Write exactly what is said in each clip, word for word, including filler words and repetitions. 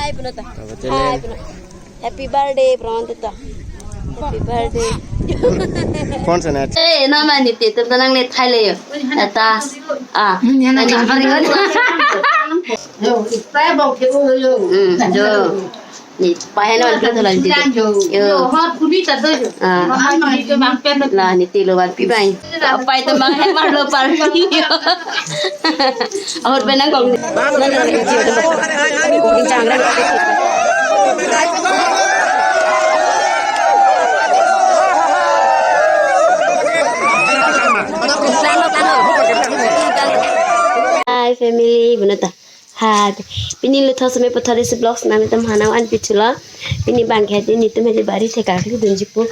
Hi, Punota. Hi, Punota. Happy birthday, Punota. Happy birthday. Phone se na. Eh, na mani te, tum tanang ne thai le yo. Eta. Ah. Ni na na bari. Yo, ipai bok ke yo. Hmm, jo. Ni pahen wal ke tholan di. Yo. Yo, hot puni ta do yo. Ah. Hot puni to mang pen. La ni tilo wal pi bai. Pai to mang he mar lo par. Ahut penang kong. Hi family, Punota. Ha, pini lo thos me pathari si vlogs nangtum hanang an pichulo. Pini bang ke di netum hedi bari thekak li dunji pu.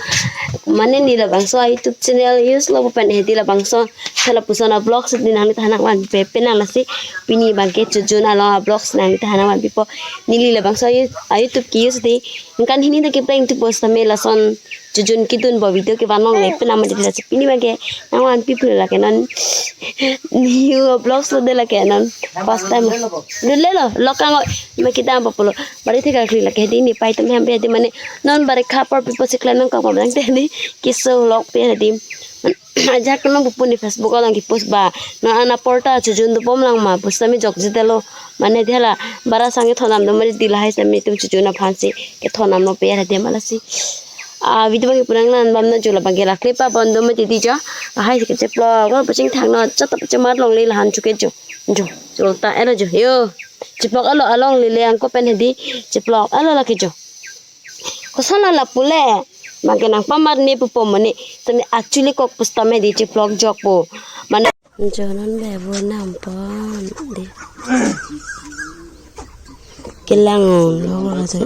Mane ne labangso a YouTube channel use lo pen hedi labangso thala puson a vlogs di nangtum hanang an pe penang lasi. Pini bang ke chojun along a vlogs nangtum hanang an pipo. Neli labangso a You-, a YouTube ke use di. Ningkan hini ta kepleng tu post tame lason chojun kedun bo video kevan longle penang mati lasi pini bang ke nang an pipo lake non new vlogs lo de lake non first time. Lule lo, lokang oi, ma kita apa pulo. Bari thekak li lake di ne pai tem hem pe di mane non bari khapor pipo sikla nang kok mabang te di kiso lok pe di. Ajak nang pupu ne Facebook along ki post ba. Non ana porta chojun do pom lang ma, post tame jok jitelo. Mane di hala bara sang kethonam do mari di lahai sami tum chojun aphan si kethonam lo pe di malasi. Ah, video bang ke purang nan bam na jula bang ke lakle pa bon do mati di jo. Lahai si kecheplok lo pachingthang non chot pachemar longle lahan chuke jo. Jo, chulta elo jo. Yo. Cheplok elo along lele angko pen hedi. Cheplok elo lake jo. Koson la pule. Bang ke nang pamar ne pupo mane. Tame actually kok post tame di cheplok jok po. Mane Jo non bevo nampon di. Kelang lo wala jo.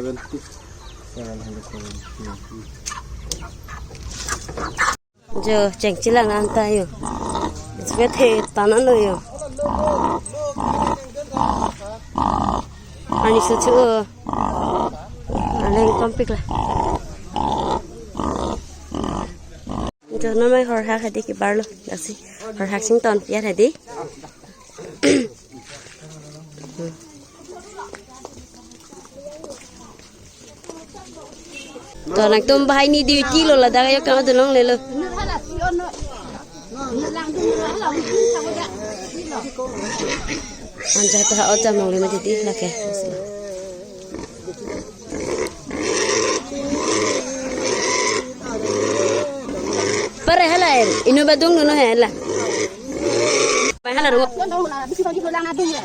Jo cheng chelang anta yo. Sepe the tanan lo yo. Ani suchu. Aleng kompik la. Jono mai horhak hedi kebar lo, lasi horhak sing ton piar hedi. To nangtum bahai ne duty lo ladak ayo kang adulong lelo. Anja ta ojam longle ma duty lake. Pare hala er, inu ba dungno hala. Pai hala ru.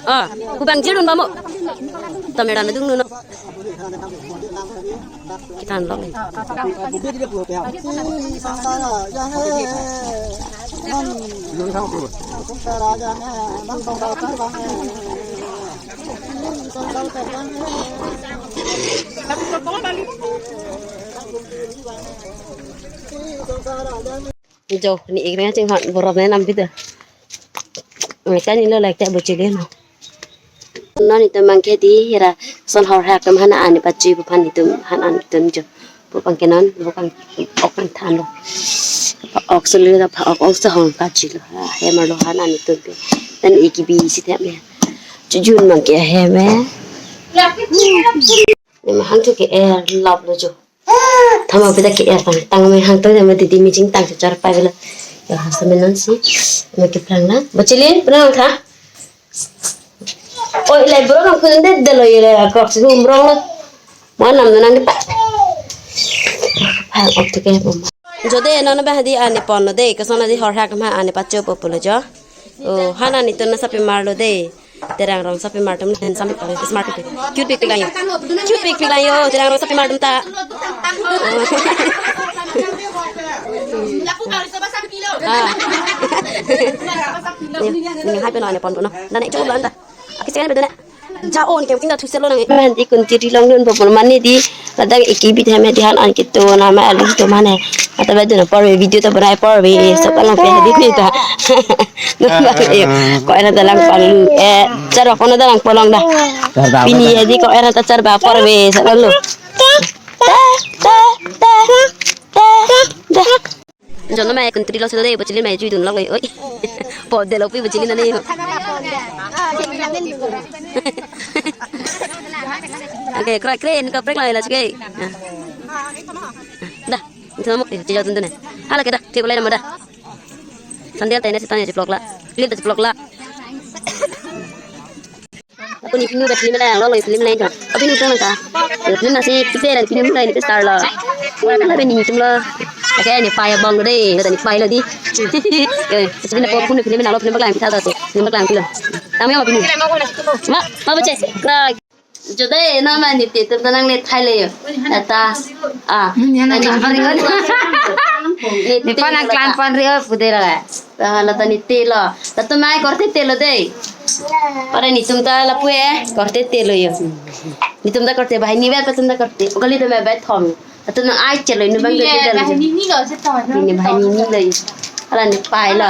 Ah, kubang jirun bamo. Tomera na dungno. Kita anlok. Jo, ne ik reng chinghon borok ne nam pida. Meka ne lo like ta buchili no. Non itum bang ke di hira son horhak atum han an pachi pu aphan itum han an itum jo. Pu bang ke non, pu bang ok bang than lo. Pha ok suli lo, pha ok ok sahong kachi lo. Hem arlo han an itum pe. Nan iki bi si them ya. Chojun bang ke hem eh. Em hang thu ke er lap lo jo. Thama pita ke er tang tang me hang tang me titi mi chingtang char pai bela. Ya hasa me non si me ke plang na. Bachilin plang tha. Oi le bro nang khun de de lo ye le krok si hum rong na. Mo nam nang pa. Hang ok tu ke mama. Jo de non ba hadi ane pon lo de, koson hadi horhak ma ane pacho po pulo jo. Oh, han an itum na sapi mar lo de. Terang rong sapi mar tum nen sapi pang smart pi. Cute pik pik lang yo. Cute pik pik lang yo, terang rong sapi mar tum ta. Ah. Ni, ni hai pe no ane pon no. Dan ek chok lo anta. Akis kan bedo na. Ja on kem tinggal thuselo nang. Man di kun tiri long dun popon mane di. Ladak iki bit hem di han an kito nama alu to mane. Ata ba dun por video to banai por be sab along pe di ni ta. Nang ba yo. Ko era dalang palu. Eh, char ba kono dalang polong dah. Pini ya di ko era ta char ba por be sab lo. Ta, ta, ta, ta, ta. Jono mai kuntri lo sudah deh, bocilin mai jui dun lo oi. Po de lo pi bocilin ani. Oke, krai kre, ne kaprek lang la chike. Dah, itu namuk, eh, cijau tuntun eh. Hala ke dah, cek boleh nama dah. Sandal tene sitanya ceplok la. Lip ta ceplok la. Ako ne pinu bai film lang, lo lo film lang jo. Ako ne utang ka. Film nang si pite la pinu mulai ne star lo. Wala ben ne tum lo. Oke, ne pai abang lo de, ne pai lo di. Eh, sini po pun film lang lo, film paklang kita tu. Film paklang pilo. Tama apa pinu? Ma, ma baca. Kra. Jo de, nama ne te tum ta nangle thai le yo. Ata. Ah. Ne nang ne klang pan ri o. Ne te Ne pan nang lo klang ta. Pan ri o, pu de la. Ah, la ta ne te lo. La ta mai korte te lo de. Para netum ta lapu e, korte te lo yo. Netum ta korte, banghini vet, netum ta korte. Kali ta mai vet thom. La ta nang ai chelo, inut abang Ni, te te lo. Banghini ni lo, se to. Ne banghini ni lo yo. Hala ne pai lo.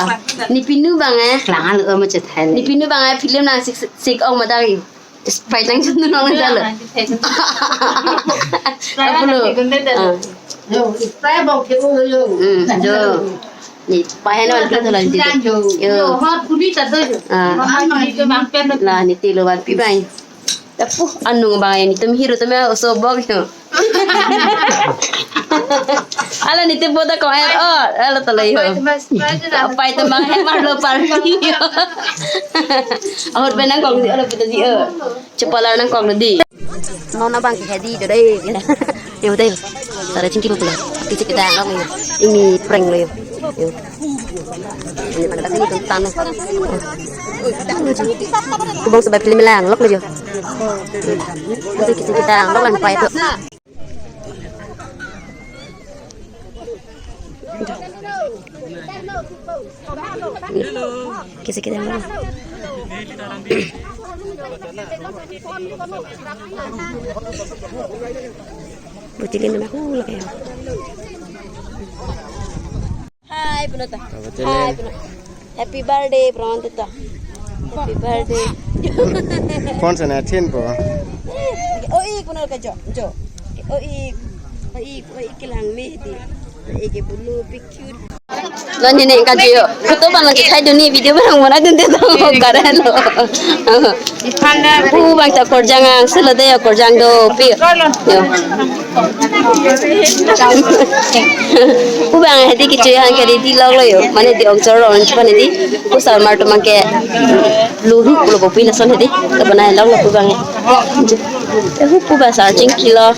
Ne pinu abang e. Klang lo ma chethai. Ne pinu abang e, film nang sik sik ong ma dang yo. Pai tang chun nong ta lo. Apa lo? Ah. Yo, spray bau ke o yo. Hmm, jo. Ne pai non ke tholan di. Yo. Yo, ha puli ta do yo. Ah. Ha puli ke bang pen. La ne te lo vanpi bai. Tapu anu bang netum hero tum ya oso bok yo. Hala netum boda ko er o, hala ta lo yo. Apai ta bang e mar lo party yo. Ahut benang kong di, hala pita di o. Cepalar nang kong di. Non abang ke hedi jo dei. Yo dei. Sar chingki lo pula. Kisi kita lo yo. Ini prank lo yo. Yo. Ini pada sini tuh tanah. Kubang sebai film lang, lok lo yo. Itu kisi kita lo lang pai tu. Kisi kita lo. Butilin na hula kayo. Hai, puno ta. Apa celen? Hai, puno. Happy birthday, puno ta. Happy birthday. Phone sa na thin po. Oh, ik, puno ka jo, jo. Oh, ik. Oh, ik, oh, ik lang me di. Oh, ik bulu picture. Nani ne ka jo. Kuto bang lagi khai duni video bang mana dun de to karen lo. Pu bang ta korjang ang selo de korjang do pi. Yo. Pu bang hedi kichu han ke di log lo yo. Mane di ong choro on chupane di. Pu sar mar tum ke luhu lo bo pi na son hedi. Ka bana log lo pu bang. Pu bang sar chingki lo.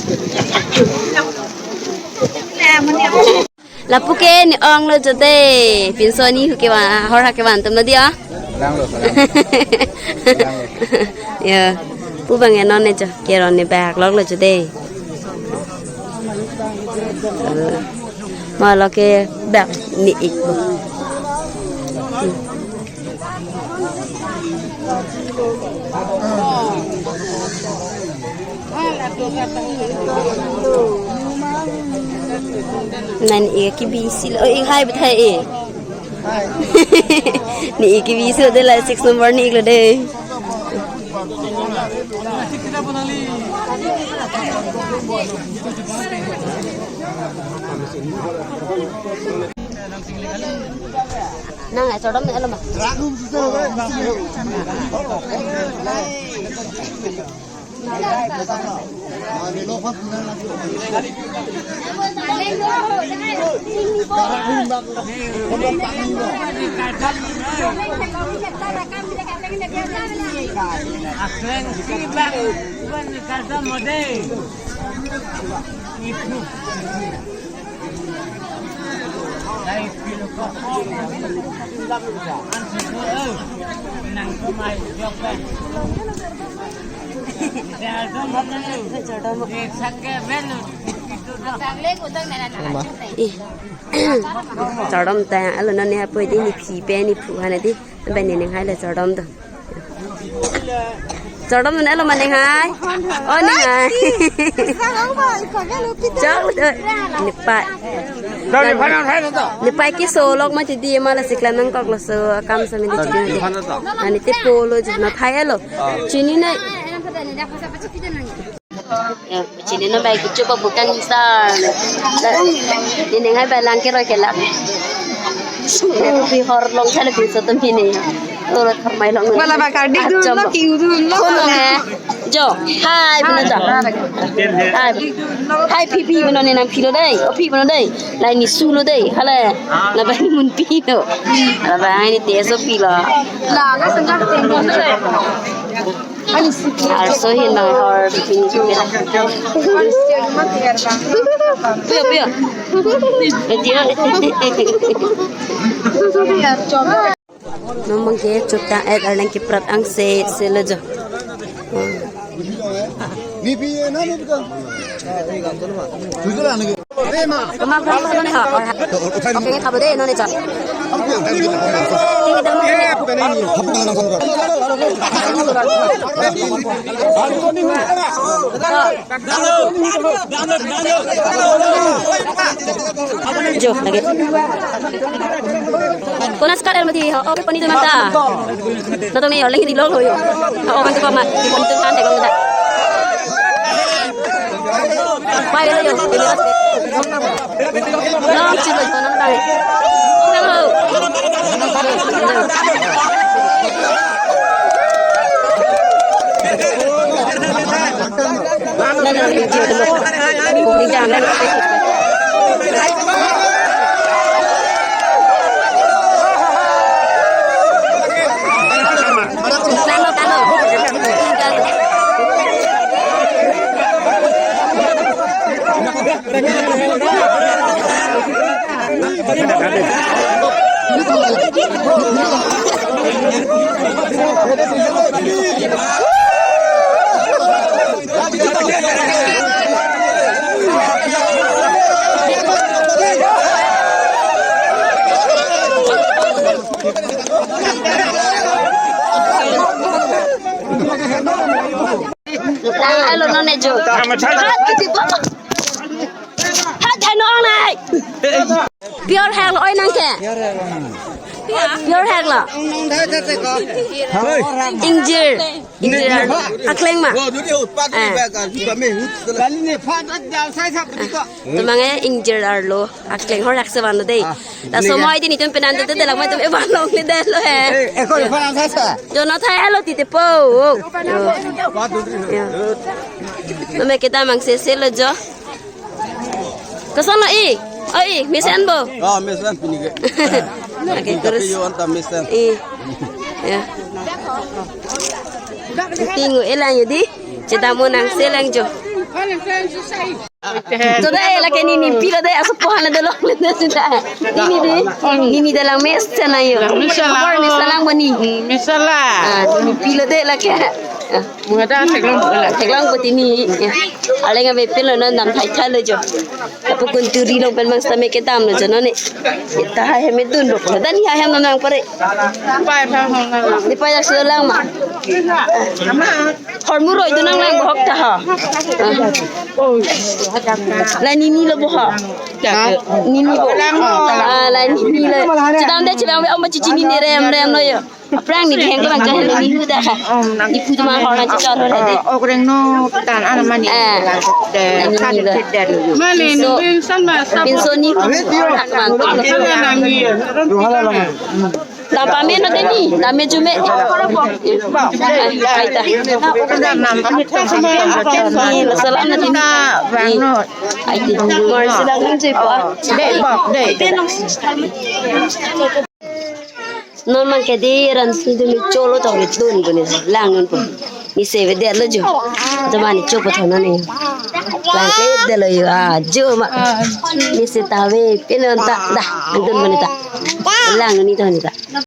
Lapu ke ne ong lo jo de, pinso ni hu kevan, hor ha kevan tum lo di o. Lang lo, lang lo. Lang lo. Ya, pu bang e non ne jo, keron ne bak lok lo jo de. Ma lo ke bak ne ik bo. Nan ik kibisi lo, ik hai bethai ik. Ne ik kibisi lo de la six number ne ik lo de. Nang, eh, chodom ne, alo ma. Ih, chodom ta, alo non ne hapoi di ne phi pe ne phu hana di. Bai ne ning hai le chodom do. Chodom ne alo ma ning hai. O ning hai. Chok, eh, ne pai. Ne pai keso lok ma ti di ma la sikla nangkok lo so akam sa mini chidi. Ani te polo jo na thai alo. Chini na. Ya, chini na bai kichu pa bukang sar. Nening hai bai lang ke roi ke la. Pi hor long chale pi so tum hini. Tolot pharmai long. Wala ba kardik dun lo, kiu dun lo. Kono ne? Jo. Hai, bino jo. Hai. Hai, phi phi bino ne nang philo dei. O phi bino dei. Lai ne sulo dei. Hala. Laban ne mun phi lo. Laban ne te so phi lo. La, la sangka teng. Arso hin bang hor pini. Puyo, puyo. Dia. Nomang ke chutang et arleng kiprat angse selo jo. Kama kama ne ha. Oke, ne khabo de, non ne cha. Jo, lagi. Konas kar el mati, ho, oke, pani tu mata. Natong ni, ho, lagi di lo, ho, yo. Ho, oke, tu pama, di pani tu kan, de, mata. Pai, lo, yo, di lo. Long, chilo, ho, nang, tang. Nang, ho. Hello, non ne jo. Hat, hai, no, nai. Pure hek lo, oi, nang ke? Pure hek lo. Ingjir. Ingjir. Akleng ma. Eh. Tomang e ingjir arlo. Akleng hor hek se van lo dei. Laso moi di netum penan te te lang mai tum e van longle det lo he. Eh, eko fan sa sa. Jo, no thai alo ti te po. Jo. Yo. Nome kedam angse selo jo. Koson lo i? O i, mesen bo. Ah, mesen pini ke. Oke, terus. Yo anta mesen. I. Ya. Tingu elang ya di. Cita mo nang selang jo. Toda e lake nini pilo de, aso pohan de longle de sita. Nini di, nini dalang mesen ayo. Mesen lang. Bor mesen lang boni. Mesen lang. Ah, nini pilo de lake. Ah. Mengada theklong bola. Theklong bo tini. Ya. Aleng ave pilo non dam thai thai lo jo. Apo kunturi long pen mang sitame kedam lo jo non ne. Ta ha hem dun ro. Dan ha hem nang pare. Pai pha hong nang. Di pa ya selang ma. Hormu roi tu nang lang bohok ta ha. La nini lo bohok. Nini bo. Ah, la nini lo. Chedam de chedam de om chichi nini rem rem lo yo. Aphrang ni dheng ko bang jahe nini hu da. Di pu tu ma hor na chechor ho la de. Okreng no tan ana mani. Ah. Nini lo. Mani pinso, pinso ni hor na kwan. Dam pame no de ni, dam me jume. Ai, ai ta. Ni, la salam na tini. Ni. Ai ti. Mar sila nang jui po. Dei, bok, dei. Non mang ke di ran si dun cholo to ri dun ko ni lang non po. Ni se ve det lo jo. To mani cho po thon ni. Lang ke det lo yo a jo ma. Ni se ta ve pe non ta da. Dun ko ni ta. Lang ni to ni ta.